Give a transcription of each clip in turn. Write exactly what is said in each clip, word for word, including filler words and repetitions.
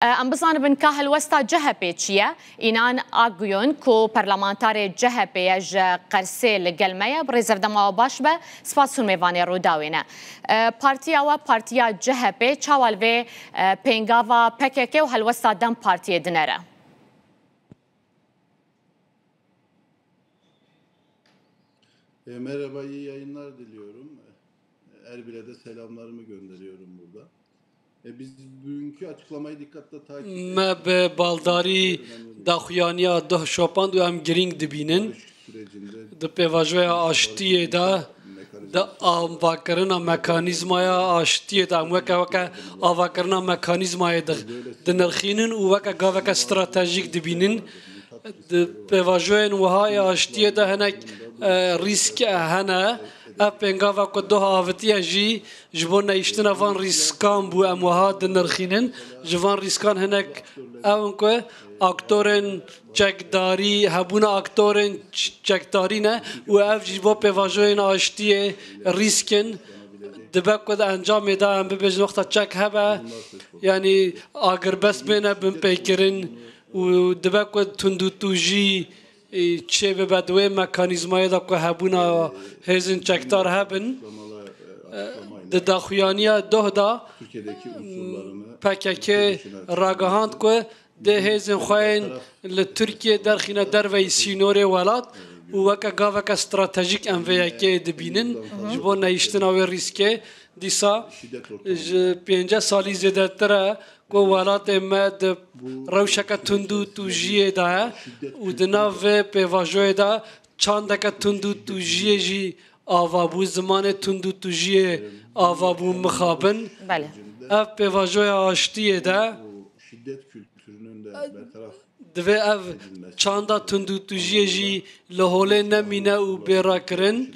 Em bizanibin ka helwesta C H P çi ye? Înan Akgün ku parlamentarê C H P ye ji Qersê li gel me ye, bi rêzevdema we baş be. Spas hûn mêvanê Rûdawê ne. E, Partiya we, partiya C H P, çawa li vê, e, pêngava P K K û helwesta DEM Partiyê dinere? E, merhaba, iyi yayınlar diliyorum. Erbil'e de selamlarımı gönderiyorum burada. E, biz bugünkü açıklamayı dikkatle takip ettik. Me bi baldarî daxuyaniya duh şopand û em girîng dibînin. Di pêvajoya aştiyê de, di avakirina mekanîzmaya aştiyê de, em weke, weke avakirina mekanîzmayê di, dinirxînin û weke gaveke stratejîk dibînin. Di pêvajoyên wiha yê aştiyê de hinek, e, rîsk hene. Ev pêngava ku doh avitiye jî ji bo nehiştina van rîskan bû, em wiha dinirxînin. Ji van rîskan hinek ew in ku aktorên çekdarî, hebûna aktorên ç-, çekdarî ne û ev jî bo pêvajoyên aştiyê rîsk in. Dibe ku di encamê de em bibêjin wexta çek hebe, yanî agirbest bêne binpêkirin û dibe ku tundûtûjî, e, çêbibe di wê mekanîzmayê de ku hebûna hêzên çekdar hebin. E, di daxuyaniya doh de P K K ragihand ku dê hêzên xwe yên li Tirkiyê derxîne derveyî sînorê welat û weke gaveke stratejîk em vê yekê dibînin ji bo nehiştina wê rîskê. Dîsa ji pêncî salî zêdetir e ku welatê me di rewşeke tundûtûjiyê de ye û di nav vê pêvajoyê de çandeke tundûtûjiyê jî ava bû, zimanê tundûtûjiyê ava bû mixabin. Belê. Ev pêvajoya aştiyê de divê ev çanda tundûtûjiyê jî li holê nemîne û bê rakirin.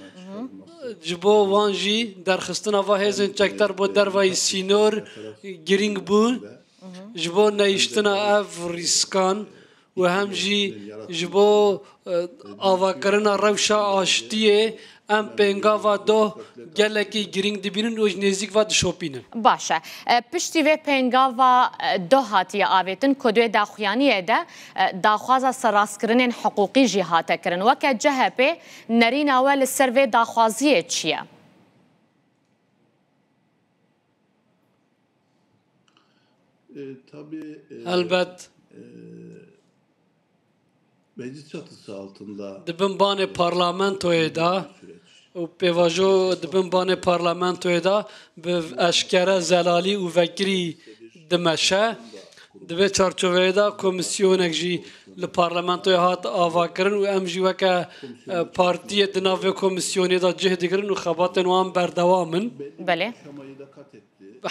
Ji bo wan jî derxistina va hêzên çekdar bo dervayî sînor girîng bû. Ji bo nehiştina ev rîskan û hem jî ji bo, e, avakirina rewşa aştiyê em pêngava doh gelekî girîng dibînin û ji nêzîk ve dişopînin. Baş e. E, piştî vê pêngava, e, doh hatiye avêtin ku di wê daxuyaniyê de, e, daxwaza serrastkirinên hiqûqî jî hate kirin. Weke C H P nerîna we li ser vê daxwaziyê çi ye? E, tabii, e, Elbet. E, meclis çatısı altında Di bin banê parlamentoyê de süreç. Û pêvajo di bin banê parlamentoyê de bi eşkere zelalî û vekirî dimeşe. Di vê çarçoveyê de komîsyonek jî li parlamentoyê hat avakirin û em jî weke, e, partiyê di nav vê komîsyonê de cih digirin û xebatên wan berdewam in. Belê.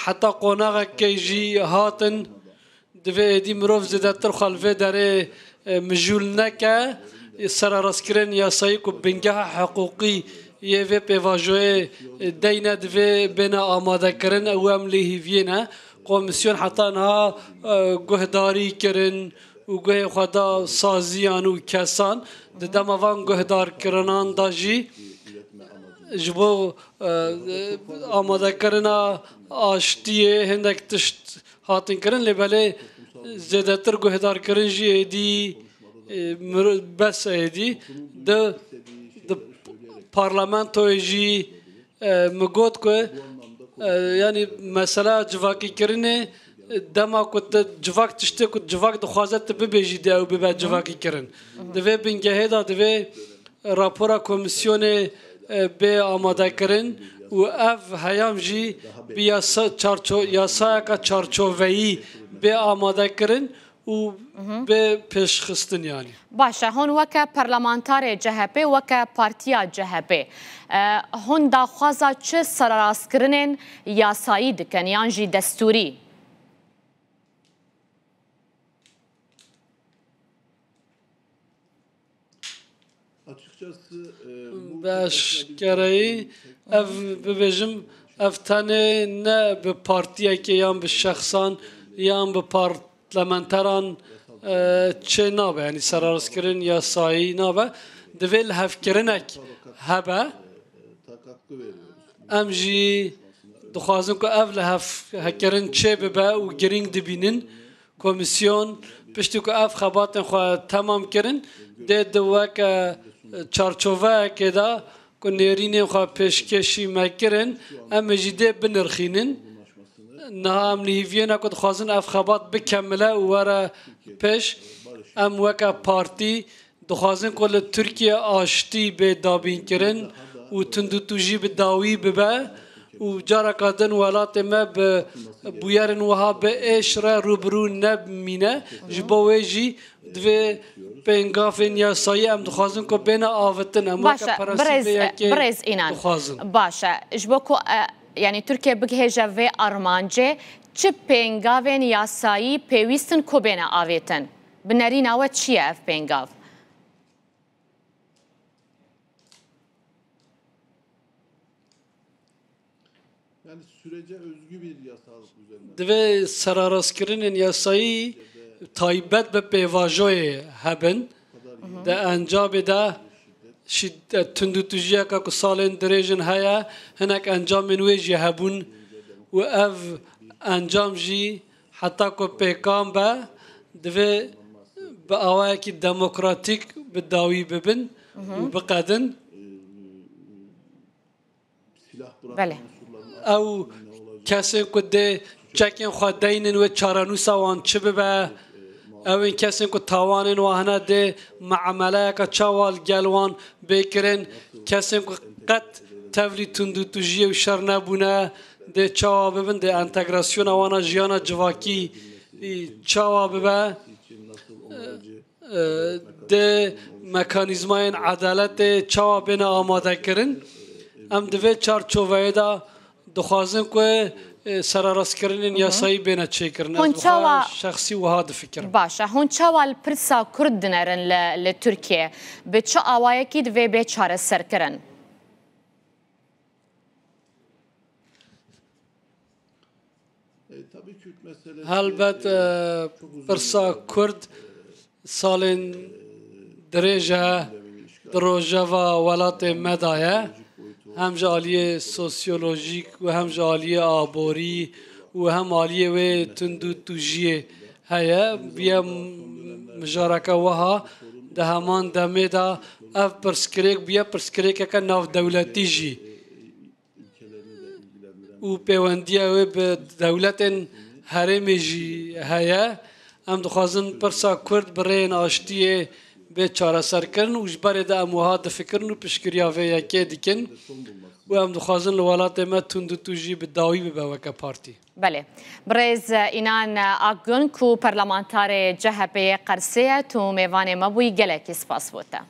Heta qonaxekê jî hatin, divê êdî mirov zêdetir xwe li vê derê, e, mijûl neke. Sererastkirin yasayî ku bingeha hiqûqî yê vê pêvajoyê, e, deyne divê bêne amadekirin, ew em lê hîviyê ne. Komîsyon heta niha, e, guhdarî kirin û guhê xwe da saziyan û kesan. Di dema van guhdarkirinan de jî ji bo, e, amadekirina aştiyê hindek tişt hatin kirin, lê belê zêdetir guhdarkirin jî êdî, e, mir-, bes e êdî. Di, di parlamentoyê jî, e, min got ku, e, yanî mesela civakîkirinê, e, dema ku tu civak tiştê ku civak dixwaze tu bibêjî dê ew bibe civakîkirin. Di vê bingehê de divê rapora komîsyonê, e, bê amadekirin û ev heyam jî bi yasa çarço-, yasayeka çarçoveyî bê amadekirin û bê pêşxistin yanî. Baş e, hûn weke parlamentarê C H P, weke partiya C H P, e, hûn daxwaza çi sererastkirinên yasayî dikin yan jî destûrî? Açıkçası, e, bu Bi eşkereyî ev bibêjim, ev tenê ne bi partiyekê yan bi şexsan yan bi parlamenteran, e, çê nabe, yanî serarskirin yasayî nabe. Divê lihevkirinek hebe. Em jî dixwazin ku ev lihevkirin çê bibe û girîng dibînin Komîsyon, piştî ku ev xebatên xwe temam kirin, dê di weke çarçoveyekê de ku nêrînên xwe pêşkêşî me kirin, em ê jî dê binirxînin. Niha em li hîviyê ne ku dixwazin ev xebat bikemile û were pêş. Em weke partî dixwazin ku li Tirkiye aştî bê dabînkirin û tundûtûjî bi dawî bibe û careka din welatê me bi bûyerên wiha bi êş re rûbirû nebimîne. Ji bo wê jî divê pêngavên yasayî em dixwazin ku bêne avitin. Em weke Baş e, birêz, prensîbê yekê birêz Înan. Dixwazin. Baş e. Ji bo ku, e, yanî Tirkiye bigihêje vê armancê, çi pêngavên yasayî pêwîst in ku bêne avêtin? Bi nerîna we çi ye ev pêngav? Yani sürece özgü bir yasalık üzerinden. Divê serarastkirinên yasayî taybet bi pêvajoyê hebin. Di encamê de şî-, tundûtûjiyeke ku salên dirêj in heye, hinek encamên wê jî hebûn û ev encam jî heta ku pêkan be, divê bi awayekî demokratîk bi dawî bibin û biqedin. Belê. Ew kesên ku dê çekên xwe deynin wê çarenûsa wan çi bibe, ew ên kesên ku tawanên wan hene dê meameleyeke çawa li gel wan bê kirin, kesên ku qet tevlî tundûtûjiyê û şer nebûne, dê çawa bibin, dê entegrasyona wana jiyana civakî, î, çawa bibe. Dê mekanîzmayên edaletê çawa bêne amadekirin? Em di vê çarçoveyê de dixwazin ku, e, serarastkirinên yasayî bêne çêkirin. Ez Hûn bi xwe çawa şexsî wiha difikirim. Baş e. Hûn çawa li pirsa Kurd dinerin li, li Tirkiye? Bi çi awayekî divê bê çareserkirin? Helbet, e, pirsa Kurd salên dirêj e di rojeva welatê me de ye. Hem ji aliyê sosyolojîk û hem ji aliyê aborî û hem aliyê wê tundûtûjiyê heye. Bûye mijareke wiha di heman demê de ev pirsgirêk bûye pirsgirêkeke navdewletî jî. Û pêwendiya wê bi dewletên herêmê jî heye. Em dixwazin pirsa Kurd bi rêyên aştiyê bê çareserkirin û ji berê de em wiha difikirin û piştgiriya vê yekê dikin û em dixwazin li welatê me tundûtûjî bi dawî bibe weke partî. Belê. Birêz Înan Akgün ku perlemantarê C H P'ê Qersê ye, tu mêvanê me bûyî, gelekî spas bo te.